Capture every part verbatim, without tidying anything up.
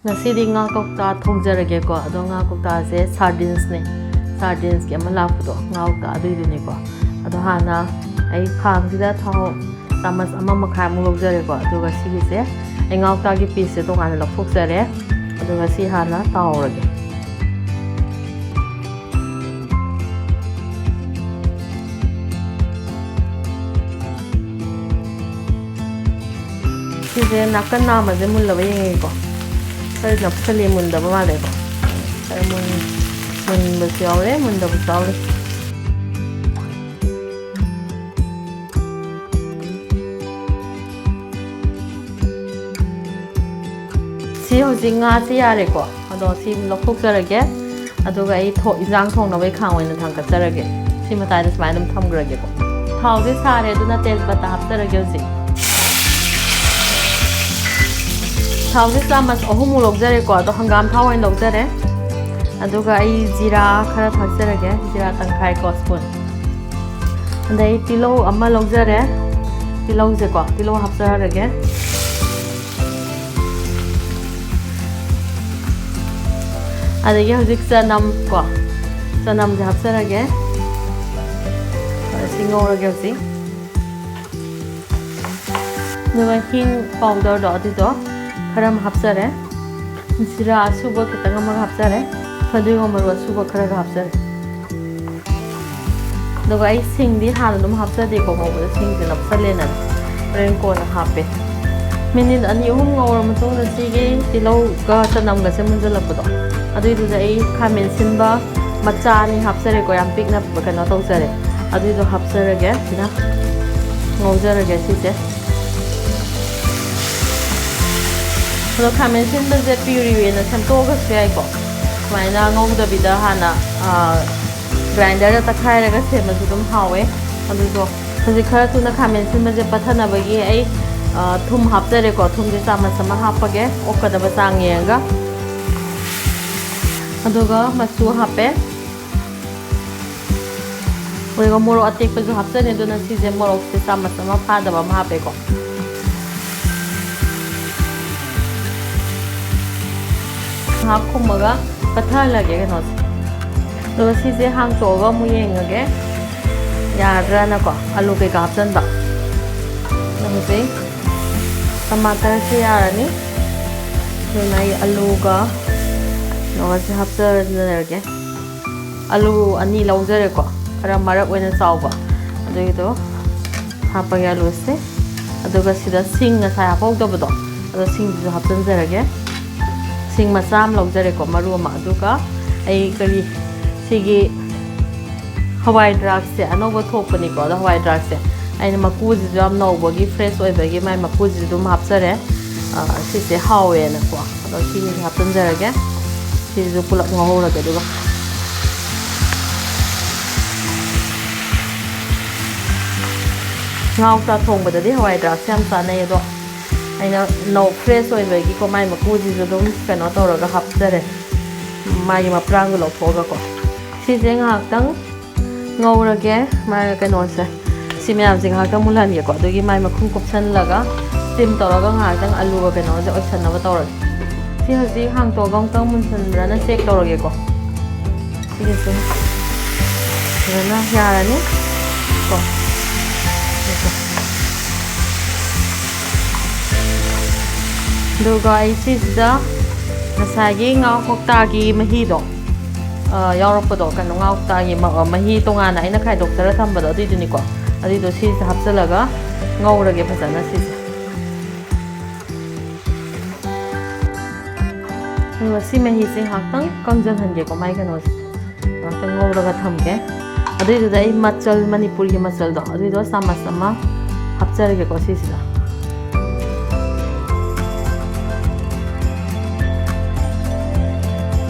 ꯉꯁꯤꯗꯤ ꯉꯥ ꯀꯧꯇꯥ ꯊꯣꯡꯖꯔꯒꯦꯀꯣ꯫ ꯑꯗꯣ ꯉꯥ ꯀꯧꯇꯥꯁꯦ sardinesꯅꯦ, sardinesꯀꯤ ꯑꯃ ꯂꯥꯛꯄꯗꯣ, ꯉꯥ ꯀꯧꯇꯥ ꯑꯗꯨꯏꯗꯨꯅꯤꯀꯣ꯫ ꯑꯗꯣ ꯍꯥꯟꯅ ꯑꯩ ꯈꯥꯡꯁꯤꯗ ꯊꯥꯎ ꯆꯥꯃꯁ ꯑꯃ ꯃꯈꯥꯏꯃꯨꯛ ꯂꯧꯖꯔꯦꯀꯣ꯫ ꯑꯗꯨꯒ ꯁꯤꯒꯤꯁꯦ ꯑꯩ ꯉꯥ ꯀꯧꯇꯥꯒꯤ pieceꯁꯦ ꯇꯣꯉꯥꯟꯅ ꯂꯧꯊꯣꯛꯆꯔꯦ꯫ ꯑꯗꯨꯒ ꯁꯤ ꯍꯥꯟꯅ ꯇꯥꯎꯔꯒꯦ꯫ ꯁꯤꯁꯦ ꯅꯥꯀꯟ ꯅꯥꯝꯃꯁꯦ ꯃꯨꯜꯂꯕ ꯌꯦꯡꯉꯒꯦꯀꯣ꯫ ꯈꯔ ꯅꯞꯁꯜꯂꯤ, ꯃꯨꯟꯗꯕ ꯃꯥꯜꯂꯦꯀꯣ꯫ ꯈꯔ ꯃꯨꯟ-, ꯃꯨꯟꯕꯁꯨ ꯌꯥꯎꯔꯦ, ꯃꯨꯟꯗꯕꯁꯨ ꯌꯥꯎꯔꯦ꯫ ꯁꯤ ꯍꯧꯖꯤꯛ ꯉꯥꯁꯤ ꯌꯥꯔꯦꯀꯣ꯫ ꯑꯗꯣ ꯁꯤ ꯂꯧꯊꯣꯛꯆꯔꯒꯦ꯫ ꯑꯗꯨꯒ ꯑꯩ ꯊꯣ-, ꯏꯟꯖꯥꯡ ꯊꯣꯡꯅꯕꯒꯤ ꯈꯥꯡ ꯑꯣꯏꯅ ꯊꯥꯡꯒꯠꯆꯔꯒꯦ꯫ ꯁꯤ ꯃꯇꯥꯏꯗ ꯁꯨꯃꯥꯏꯅ ꯑꯗꯨꯝ ꯊꯝꯈ꯭ꯔꯒꯦꯀꯣ꯫ ꯊꯥꯎꯁꯦ ꯁꯥꯔꯦ, ꯑꯗꯨꯅ ꯇꯦꯖꯄꯇꯥ ꯍꯥꯞꯆꯔꯒꯦ ꯍꯧꯖꯤꯛ꯫ ꯊꯥꯎꯁꯦ ꯆꯥꯃꯁ ꯑꯍꯨꯝꯃꯨꯛ ꯂꯧꯖꯔꯦꯀꯣ꯫ ꯑꯗꯣ ꯍꯪꯒꯥꯝ ꯊꯥꯎ ꯑꯣꯏꯅ ꯂꯧꯖꯔꯦ꯫ ꯑꯗꯨꯒ ꯑꯩ ꯖꯤꯔꯥ ꯈꯔ ꯊꯥꯛꯆꯔꯒꯦ, ꯖꯤꯔꯥ ꯇꯪꯈꯥꯏꯀꯣ, spoon꯫ ꯑꯗꯩ ꯇꯤꯜꯍꯧ ꯑꯃ ꯂꯧꯖꯔꯦ꯫ ꯇꯤꯜꯍꯧꯁꯦꯀꯣ, ꯇꯤꯜꯍꯧ ꯍꯥꯞꯆꯔꯒꯦ꯫ ꯑꯗꯒꯤ ꯍꯧꯖꯤꯛ ꯆꯅꯝ ꯀꯣ, ꯆꯅꯝꯁꯦ ꯍꯥꯞꯆꯔꯒꯦ꯫ ꯁꯤ ꯉꯧꯔꯒꯦ ꯍꯧꯖꯤꯛ꯫ ꯑꯗꯨꯒ ꯍꯤꯡ powderꯗꯣ ꯑꯗꯨꯗꯣ ꯈꯔ ꯑꯃ ꯍꯥꯞꯆꯔꯦ꯫ ꯖꯤꯔꯥ ꯑꯁꯨꯕ ꯈꯤꯇꯪ ꯑꯃꯒ ꯍꯥꯞꯆꯔꯦ꯫ ꯐꯗꯤꯒꯣꯝ ꯃꯔꯨ ꯑꯁꯨꯕ ꯈꯔꯒ ꯍꯥꯞꯆꯔꯦ꯫ ꯑꯗꯨꯒ ꯑꯩ ꯁꯤꯡꯗꯤ ꯍꯥꯟꯅ ꯑꯗꯨꯝ ꯍꯥꯞꯆꯗꯦꯀꯣ, ꯉꯧꯕꯗ ꯁꯤꯡꯁꯦ ꯅꯞꯁꯜꯂꯦꯅ ꯍꯣꯔꯦꯟ ꯀꯣꯟꯅ ꯍꯥꯞꯄꯦ꯫ ꯃꯤꯅꯤꯠ ꯑꯅꯤ ꯑꯍꯨꯝ ꯉꯧꯔ ꯃꯇꯨꯡꯗ ꯁꯤꯒꯤ ꯇꯤꯜꯍꯧꯒ ꯆꯅꯝꯒꯁꯦ ꯃꯨꯟꯖꯜꯂꯛꯄꯗꯣ, ꯑꯗꯨꯏꯗꯨꯗ ꯑꯩ ꯈꯥꯃꯦꯟ ꯁꯤꯟꯕ ꯃꯆꯥ ꯑꯅꯤ ꯍꯥꯞꯆꯔꯦꯀꯣ, ꯌꯥꯝ ꯄꯤꯛꯅ ꯀꯩꯅꯣ ꯇꯧꯖꯔꯦ꯫ ꯑꯗꯨꯏꯗꯣ ꯍꯥꯞꯆꯔꯒꯦ, ꯁꯤꯅ ꯉꯧꯖꯔꯒꯦ ꯁꯤꯁꯦ꯫ ꯑꯗꯣ ꯈꯥꯃꯦꯟ ꯁꯤꯟꯕꯁꯦ puree ꯑꯣꯏꯅ ꯁꯦꯝꯗꯣꯛꯑꯒꯁꯨ ꯌꯥꯏꯀꯣ꯫ ꯁꯨꯃꯥꯏꯅ ꯉꯧꯗꯕꯤꯗ ꯍꯥꯟꯅ, ꯑ, grinderꯗ ꯇꯛꯈꯥꯏꯔꯒ ꯁꯦꯝꯕꯁꯨ ꯑꯗꯨꯝ ꯍꯥꯎꯋꯦ꯫ ꯑꯗꯨꯁꯨ ꯍꯧꯖꯤꯛ ꯈꯔ ꯊꯨꯅ ꯈꯥꯃꯦꯟ ꯁꯤꯟꯕꯁꯦ ꯄꯠꯊꯅꯕꯒꯤ ꯑꯩ, ꯑ, ꯊꯨꯝ ꯍꯥꯞꯆꯔꯦꯀꯣ꯫ ꯊꯨꯝꯁꯦ ꯆꯥꯃꯁ ꯑꯃ ꯍꯥꯞꯄꯒꯦ, ꯑꯣꯛꯀꯗꯕ ꯆꯥꯡ ꯌꯦꯡꯉꯒ꯫ ꯑꯗꯨꯒ ꯃꯆꯨ ꯍꯥꯞꯄꯦ꯫ ꯑꯗꯨꯒ ꯃꯣꯔꯣꯛ ꯑꯇꯦꯛꯄꯁꯨ ꯍꯥꯞꯆꯅꯤ, ꯑꯗꯨꯅ ꯁꯤꯁꯦ ꯃꯣꯔꯣꯛꯁꯦ ꯆꯥꯃꯁ ꯑꯃ ꯐꯥꯗꯕ ꯑꯃ ꯍꯥꯞꯄꯦꯀꯣ꯫ ꯉꯥꯏꯍꯥꯛ ꯈꯨꯝꯃꯒ ꯄꯠꯊꯍꯜꯂꯒꯦ ꯀꯩꯅꯣꯁꯦ꯫ ꯑꯗꯨꯒ ꯁꯤꯁꯦ ꯍꯥꯡꯇꯣꯛꯑꯒ ꯑꯃꯨꯛ ꯌꯦꯡꯉꯒꯦ ꯌꯥꯗ꯭ꯔꯥꯅꯀꯣ, ꯑꯂꯨ ꯀꯩꯀꯥ ꯍꯥꯞꯆꯤꯟꯕ꯫ ꯑꯗꯣ ꯍꯧꯖꯤꯛ ꯇꯃꯥꯇꯔꯁꯦ ꯌꯥꯔꯅꯤ꯫ ꯑꯗꯨꯅ ꯑꯩ ꯑꯂꯨꯒ ꯀꯩꯅꯣꯒꯁꯦ ꯍꯥꯞꯆꯔꯒꯦ꯫ ꯑꯂꯨ ꯑꯅꯤ ꯂꯧꯖꯔꯦꯀꯣ, ꯈꯔ ꯃꯔꯛ ꯑꯣꯏꯅ ꯆꯥꯎꯕ, ꯑꯗꯨꯒꯤꯗꯣ ꯍꯥꯞꯄꯒꯦ ꯑꯂꯨꯁꯦ꯫ ꯑꯗꯨꯒ ꯁꯤꯗ ꯁꯤꯡ ꯉꯁꯥꯏ ꯍꯥꯞꯍꯧꯗꯕꯗꯣ, ꯑꯗꯣ ꯁꯤꯡꯁꯤꯁꯨ ꯍꯥꯞꯆꯤꯟꯖꯔꯒꯦ꯫ ꯁꯤꯡ ꯃꯆꯥ ꯑꯃ ꯂꯧꯖꯔꯦꯀꯣ, ꯃꯔꯨ ꯑꯃ꯫ ꯑꯗꯨꯒ ꯑꯩ ꯀꯔꯤ, ꯁꯤꯒꯤ ꯍꯋꯥꯏ ꯗ꯭ꯔꯥꯛꯁꯦ ꯑꯅꯧꯕ ꯊꯣꯛꯄꯅꯤꯀꯣ꯫ ꯑꯗꯣ ꯍꯋꯥꯏ ꯗ꯭ꯔꯥꯛꯁꯦ ꯑꯩꯅ ꯃꯀꯨꯁꯤꯁꯨ ꯌꯥꯝ ꯅꯧꯕꯒꯤ, ꯐ꯭ꯔꯦꯁ ꯑꯣꯏꯕꯒꯤ, ꯃꯥꯏ ꯃꯀꯨꯁꯤꯁꯨ ꯑꯗꯨꯝ ꯍꯥꯞꯆꯔꯦ꯫ ꯑ, ꯁꯤꯁꯦ ꯍꯥꯎꯋꯦꯅꯀꯣ꯫ ꯑꯗꯣ ꯁꯤꯁꯦ ꯍꯥꯞꯆꯤꯟꯖꯔꯒꯦ꯫ ꯁꯤꯁꯨ ꯄꯨꯂꯞ ꯉꯧꯍꯧꯔꯒꯦ꯫ ꯑꯗꯨꯒ ꯉꯥ ꯀꯧꯇꯥ ꯊꯣꯡꯕꯗꯗꯤ ꯍꯋꯥꯏ ꯗ꯭ꯔꯥꯛꯁꯦ ꯌꯥꯝ ꯆꯥꯅꯩ꯫ ꯑꯗꯣ ꯑꯩꯅ ꯅꯧ ꯐ꯭ꯔꯦꯁ ꯑꯣꯏꯕꯒꯤꯀꯣ, ꯃꯥꯏ ꯃꯀꯨꯁꯤꯁꯨ ꯑꯗꯨꯝ ꯀꯩꯅꯣ ꯇꯧꯔꯒ ꯍꯥꯞꯆꯔꯦ, ꯃꯥꯒꯤ ꯃꯄ꯭ꯔꯥꯡꯗꯣ ꯂꯧꯊꯣꯛꯑꯒꯀꯣ꯫ ꯁꯤꯁꯦ ꯉꯥꯏꯍꯥꯛꯇꯪ ꯉꯧꯔꯒꯦ꯫ ꯃꯥꯒꯤ ꯀꯩꯅꯣꯁꯦ, ꯁꯤ ꯃꯌꯥꯝꯁꯦ ꯉꯥꯏꯍꯥꯛꯇꯪ ꯃꯨꯜꯍꯟꯒꯦꯀꯣ꯫ ꯑꯗꯨꯒꯤ ꯃꯥꯏ ꯃꯈꯨꯝ ꯀꯨꯞꯁꯜꯂꯒ ꯁ꯭ꯇꯤꯝ ꯇꯧꯔꯒ ꯉꯥꯏꯍꯥꯛꯇꯪ ꯑꯂꯨꯒ ꯀꯩꯅꯣꯁꯦ ꯑꯣꯏꯁꯟꯅꯕ ꯇꯧꯔꯒꯦ꯫ ꯁꯤ ꯍꯧꯖꯤꯛ ꯍꯥꯡꯇꯣꯛꯑꯒ ꯑꯃꯨꯛꯇꯪ ꯃꯨꯟꯁꯟꯕ꯭ꯔꯅ ꯆꯦꯛ ꯇꯧꯔꯒꯦꯀꯣ꯫ ꯁꯤꯒꯤꯁꯦ ꯐꯖꯅ ꯌꯥꯔꯅꯤ ꯀꯣ꯫ ꯑꯗꯨꯒ ꯑꯩ ꯁꯤꯁꯤꯗ ꯉꯁꯥꯏꯒꯤ ꯉꯥ ꯀꯧꯇꯥꯒꯤ ꯃꯍꯤꯗꯣ, ꯑ, ꯌꯥꯎꯔꯛꯄꯗꯣ, ꯀꯩꯅꯣ, ꯉꯥ ꯀꯧꯇꯥꯒꯤ ꯃ-, ꯑ, ꯃꯍꯤ ꯇꯣꯉꯥꯟꯅ ꯑꯩꯅ ꯈꯥꯏꯗꯣꯛꯆꯔ ꯊꯝꯕꯗꯣ, ꯑꯗꯨꯏꯗꯨꯅꯤꯀꯣ꯫ ꯑꯗꯨꯏꯗꯣ ꯁꯤꯁꯤꯗ ꯍꯥꯞꯆꯤꯜꯂꯒ ꯉꯧꯔꯒꯦ ꯐꯖꯅ ꯁꯤꯁꯦ꯫ ꯑꯗꯨꯒ ꯁꯤ ꯃꯍꯤꯁꯦ ꯉꯥꯏꯍꯥꯛꯇꯪ ꯀꯪꯖꯜꯍꯟꯒꯦꯀꯣ, ꯃꯥꯏ ꯀꯩꯅꯣꯁꯦ ꯉꯥꯏꯍꯥꯛꯇꯪ ꯉꯧꯔꯒ ꯊꯝꯒꯦ꯫ ꯑꯗꯨꯏꯗꯨꯗ ꯑꯩ ꯃꯆꯜ, ꯃꯅꯤꯄꯨꯔꯒꯤ ꯃꯆꯜꯗꯣ, ꯑꯗꯨꯏꯗꯣ ꯆꯥꯃꯁ ꯑꯃ ꯍꯥꯞꯆꯔꯒꯦꯀꯣ ꯁꯤꯁꯤꯗ꯫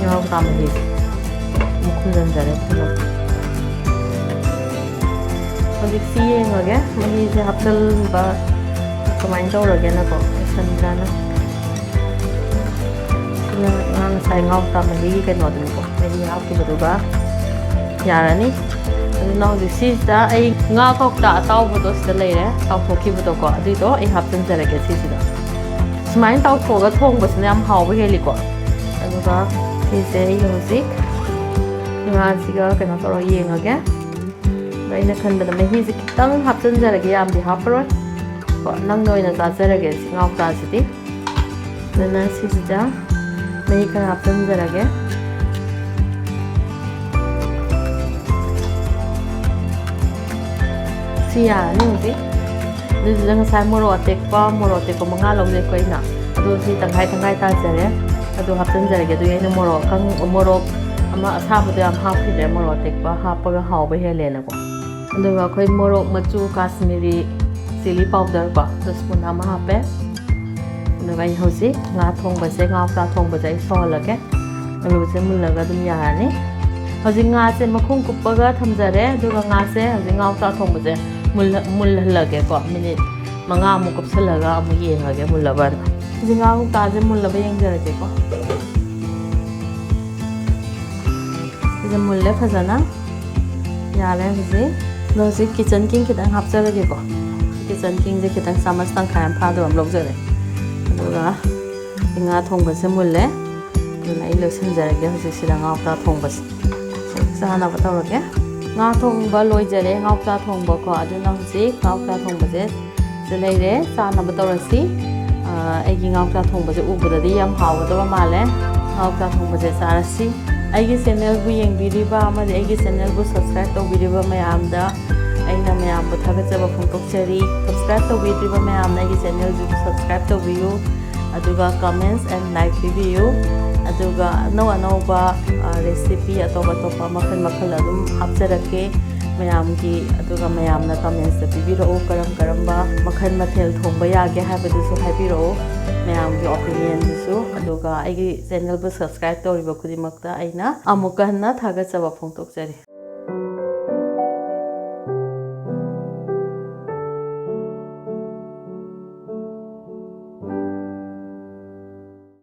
ꯉꯥ ꯀꯧꯇꯥ ꯃꯍꯤꯁꯦ ꯑꯃꯨꯛ ꯈꯨꯝꯖꯤꯟꯖꯔꯦ ꯄꯨꯂꯞ꯫ ꯍꯧꯖꯤꯛꯁꯤ ꯌꯦꯡꯉꯒꯦ, ꯃꯍꯤꯁꯦ ꯍꯥꯞꯆꯤꯟꯕ ꯀꯃꯥꯏꯅ ꯇꯧꯔꯒꯦꯅꯀꯣ, ꯂꯣꯏꯁꯟꯕ꯭ꯔꯥꯅ꯫ ꯁꯤꯅ ꯉꯥ, ꯉꯁꯥꯏ ꯉꯥ ꯀꯧꯇꯥ ꯃꯍꯤꯒꯤ ꯀꯩꯅꯣꯗꯨꯅꯤꯀꯣ, ꯃꯍꯤ ꯍꯥꯞꯈꯤꯕꯗꯨꯒ ꯌꯥꯔꯅꯤ꯫ ꯑꯗꯨꯅ ꯍꯧꯖꯤꯛ ꯁꯤꯁꯤꯗ ꯑꯩ ꯉꯥ ꯀꯧꯇꯥ ꯑꯇꯥꯎꯕꯗꯣ ꯁꯤꯗ ꯂꯩꯔꯦ, ꯇꯥꯎꯊꯣꯛꯈꯤꯕꯗꯣꯀꯣ, ꯑꯗꯨꯏꯗꯣ ꯑꯩ ꯍꯥꯞꯆꯤꯟꯖꯔꯒꯦ ꯁꯤꯁꯤꯗ꯫ ꯁꯨꯃꯥꯏꯅ ꯇꯥꯎꯊꯣꯛꯑꯒ ꯊꯣꯡꯕꯁꯤꯅ ꯌꯥꯝ ꯍꯥꯎꯕ ꯍꯦꯜꯂꯤꯀꯣ꯫ ꯑꯗꯨꯒ ꯁꯤꯁꯦ ꯑꯩꯅ ꯍꯧꯖꯤꯛ ꯉꯥꯁꯤꯒ ꯀꯩꯅꯣ ꯇꯧꯔꯒ ꯌꯦꯡꯉꯒꯦ꯫ ꯑꯗꯣ ꯑꯩꯅ ꯈꯟꯕꯗ ꯃꯍꯤꯁꯦ ꯈꯤꯇꯪ ꯍꯥꯞꯆꯤꯟꯖꯔꯒꯦ, ꯌꯥꯝꯗꯤ ꯍꯥꯞꯄꯔꯣꯏ꯫ ꯀꯣ, ꯅꯪꯅ ꯑꯣꯏꯅ ꯆꯥꯖꯔꯒꯦ ꯁꯤ ꯉꯥ ꯀꯧꯇꯥꯁꯤꯗꯤ꯫ ꯑꯗꯨꯅ ꯁꯤꯁꯤꯗ ꯃꯍꯤ ꯈꯔ ꯍꯥꯞꯆꯤꯟꯖꯔꯒꯦ꯫ ꯁꯤ ꯌꯥꯔꯅꯤ ꯍꯧꯖꯤꯛ꯫ ꯑꯗꯨꯁꯤꯗ ꯉꯁꯥꯏ ꯃꯣꯔꯣꯛ ꯑꯇꯦꯛꯄ, ꯃꯣꯔꯣꯛ ꯑꯇꯦꯛꯄ ꯃꯉꯥ ꯂꯧꯖꯩꯀꯣ ꯑꯩꯅ꯫ ꯑꯗꯣ ꯁꯤ ꯇꯪꯈꯥꯏ ꯇꯪꯈꯥꯏ ꯇꯥꯖꯔꯦ꯫ ꯑꯗꯨ ꯍꯥꯞꯆꯤꯟꯖꯔꯒꯦ꯫ ꯑꯗꯨꯒꯤ ꯑꯩꯅ ꯃꯣꯔꯣꯛ ꯑꯀꯪ-, ꯃꯣꯔꯣꯛ ꯑꯃ ꯑꯁꯥꯕꯗꯣ ꯌꯥꯝ ꯍꯥꯞꯈꯤꯗ꯭ꯔꯦ, ꯃꯣꯔꯣꯛ ꯑꯇꯦꯛꯄ ꯍꯥꯞꯄꯒ ꯍꯥꯎꯕ ꯍꯦꯜꯂꯦꯅꯀꯣ꯫ ꯑꯗꯨꯒ ꯑꯩꯈꯣꯏ ꯃꯣꯔꯣꯛ ꯃꯆꯨ, ꯀꯥꯁꯃꯤꯔꯤ ꯆꯤꯂꯤ ꯄꯥꯎꯗꯔ ꯀꯣ, ꯑꯗꯨ ꯁ꯭ꯄꯨꯟ ꯑꯃ ꯍꯥꯞꯄꯦ꯫ ꯑꯗꯨꯒ ꯑꯩ ꯍꯧꯖꯤꯛ ꯉꯥ ꯊꯣꯡꯕꯁꯦ, ꯉꯥ ꯀꯧꯇꯥ ꯊꯣꯡꯕꯁꯦ ꯑꯩ ꯁꯧꯍꯜꯂꯒꯦ꯫ ꯑꯂꯨꯁꯦ ꯃꯨꯜꯂꯒ ꯑꯗꯨꯝ ꯌꯥꯔꯅꯤ꯫ ꯍꯧꯖꯤꯛ ꯉꯥꯁꯦ ꯃꯈꯨꯝ ꯀꯨꯞꯄꯒ ꯊꯝꯖꯔꯦ꯫ ꯑꯗꯨꯒ ꯉꯥꯁꯦ ꯍꯧꯖꯤꯛ ꯉꯥ ꯀꯧꯇꯥ ꯊꯣꯡꯕꯁꯦ ꯃꯨꯜꯍ-, ꯃꯨꯜꯍꯜꯂꯒꯦꯀꯣ꯫ ꯃꯤꯅꯤꯠ ꯃꯉꯥꯃꯨꯛ ꯀꯨꯞꯁꯜꯂꯒ ꯑꯃꯨꯛ ꯌꯦꯡꯉꯒꯦ ꯃꯨꯜꯂꯕꯅ꯫ ꯍꯧꯖꯤꯛ ꯉꯥ ꯀꯧꯇꯥꯁꯦ ꯃꯨꯜꯂꯕ ꯌꯦꯡꯖꯔꯒꯦꯀꯣ꯫ ꯁꯤꯁꯦ ꯃꯨꯜꯂꯦ ꯐꯖꯅ꯫ ꯌꯥꯔꯦ ꯍꯧꯖꯤꯛ꯫ ꯑꯗꯣ ꯍꯧꯖꯤꯛ ꯀꯤꯆꯟ ꯀꯤꯡ ꯈꯤꯇꯪ ꯍꯥꯞꯆꯔꯒꯦꯀꯣ꯫ ꯀꯤꯆꯟ ꯀꯤꯡꯁꯦ ꯈꯤꯇꯪ ꯆꯥꯃꯁ ꯇꯪꯈꯥꯏ ꯑꯃ ꯐꯥꯗꯕ ꯑꯃ ꯂꯧꯖꯔꯦ꯫ ꯑꯗꯨꯒ ꯉꯥ ꯊꯣꯡꯕꯁꯦ ꯃꯨꯜꯂꯦ꯫ ꯑꯗꯨꯅ ꯑꯩ ꯂꯣꯏꯁꯤꯟꯖꯔꯒꯦ ꯍꯧꯖꯤꯛꯁꯤꯗ ꯉꯥ ꯀꯧꯇꯥ ꯊꯣꯡꯕꯁꯦ꯫ ꯆꯥꯅꯕ ꯇꯧꯔꯒꯦ꯫ ꯉꯥ ꯊꯣꯡꯕ ꯂꯣꯏꯖꯔꯦ, ꯉꯥ ꯀꯧꯇꯥ ꯊꯣꯡꯕꯀꯣ꯫ ꯑꯗꯨꯅ ꯍꯧꯖꯤꯛ ꯉꯥ ꯀꯧꯇꯥ ꯊꯣꯡꯕꯁꯦ ꯁꯤꯗ ꯂꯩꯔꯦ꯫ ꯆꯥꯅꯕ ꯇꯧꯔꯁꯤ꯫ ꯑ, ꯑꯩꯒꯤ ꯉꯥ ꯀꯧꯇꯥ ꯊꯣꯡꯕꯁꯦ ꯎꯕꯗꯗꯤ ꯌꯥꯝ ꯍꯥꯎꯒꯗꯕ ꯃꯥꯜꯂꯦ꯫ ꯉꯥ ꯀꯧꯇꯥ ꯊꯣꯡꯕꯁꯦ ꯆꯥꯔꯁꯤ꯫ ꯑꯩꯒꯤ ꯆꯦꯅꯦꯜꯕꯨ ꯌꯦꯡꯕꯤꯔꯤꯕ ꯑꯃꯗꯤ ꯑꯩꯒꯤ ꯆꯦꯅꯦꯜꯕꯨ subscribe ꯇꯧꯕꯤꯔꯤꯕ ꯃꯌꯥꯝꯗ ꯑꯩꯅ ꯃꯌꯥꯝꯕꯨ ꯊꯥꯒꯠꯆꯕ ꯐꯣꯡꯗꯣꯛꯆꯔꯤ꯫ Subscribe ꯇꯧꯕꯤꯗ꯭ꯔꯤꯕ ꯃꯌꯥꯝꯅ ꯑꯩꯒꯤ ꯆꯦꯅꯦꯜꯁꯤꯕꯨ subscribe ꯇꯧꯕꯤꯌꯨ꯫ ꯑꯗꯨꯒ comments and like ꯄꯤꯕꯤꯌꯨ꯫ ꯑꯗꯨꯒ ꯑꯅꯧ ꯑꯅꯧꯕ, ꯑ, recipe ꯑꯇꯣꯞ ꯑꯇꯣꯞꯄ ꯃꯈꯜ ꯃꯈꯜ ꯑꯗꯨꯝ ꯍꯥꯞꯆꯔꯛꯀꯦ ꯃꯌꯥꯝꯒꯤ꯫ ꯑꯗꯨꯒ ꯃꯌꯥꯝꯅ commentsꯇ ꯄꯤꯕꯤꯔꯛꯎ, ꯀꯔꯝ ꯀꯔꯝꯕ ꯃꯈꯜ ꯃꯊꯦꯜ ꯊꯣꯡꯕ ꯌꯥꯒꯦ ꯍꯥꯏꯕꯗꯨꯁꯨ ꯍꯥꯏꯕꯤꯔꯛꯎ, ꯃꯌꯥꯝꯒꯤ opinionꯗꯨꯁꯨ꯫ ꯑꯗꯨꯒ ꯑꯩꯒꯤ ꯆꯦꯅꯦꯜꯕꯨ subscribe ꯇꯧꯔꯤꯕ ꯈꯨꯗꯤꯡꯃꯛꯇ ꯑꯩꯅ ꯑꯃꯨꯛꯀ ꯍꯟꯅ ꯊꯥꯒꯠꯆꯕ ꯐꯣꯡꯗꯣꯛꯆꯔꯤ꯫